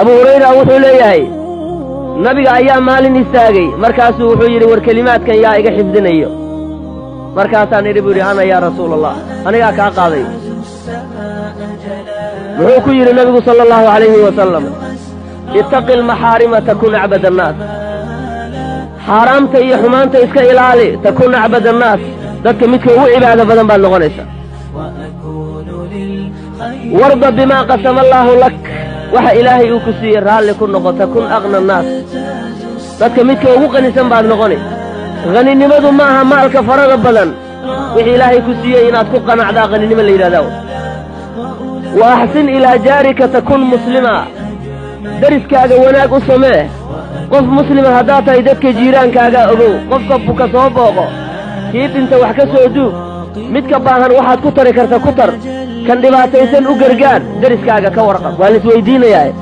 Abu Hurayra wuxuu leeyahay, nabiga ayaa maalin istaagay, markaasuu wuxuu yidhi: "War, kelimaadkan yaa iga xifdinayo?" Markaasaan idhi, buu yidhi, "Ana yaa Rasuula Allah, anigaa kaa qaaday." Muxuu ku yidhi nabigu sala allahu calayhi wasalam? "Ittaqi almaxaarima takun acbad annaas." Xaaraamta iyo xumaanta iska ilaali, takun acbad annaas, dadka midka ugu cibaado badan baad noqonaysaa. Warda bimaa qasama allaahu lak, waxa Ilaahay uu ku siiyey raalli ku noqo, takun aqna annaas, dadka midka ugu qanisan baad noqoni. Haninimadu ma aha maalka farada badan, wixii Ilaahay ku siiyey inaad ku qanacdaa haninimo la yidhahdaa. Wa axsin ilaa jaarika takun muslima, deriskaaga wanaag u samee. Qof muslima haddaad tahay, dadka jiiraankaagaa ogow, qofka buka soo booqo, kii dhinta wax ka soo duug, midka baahan waxaad ku tari karta ku tar, kan dhibaataysan u gargaar, deriskaaga ka warqab. Waa la isweydiinayaa.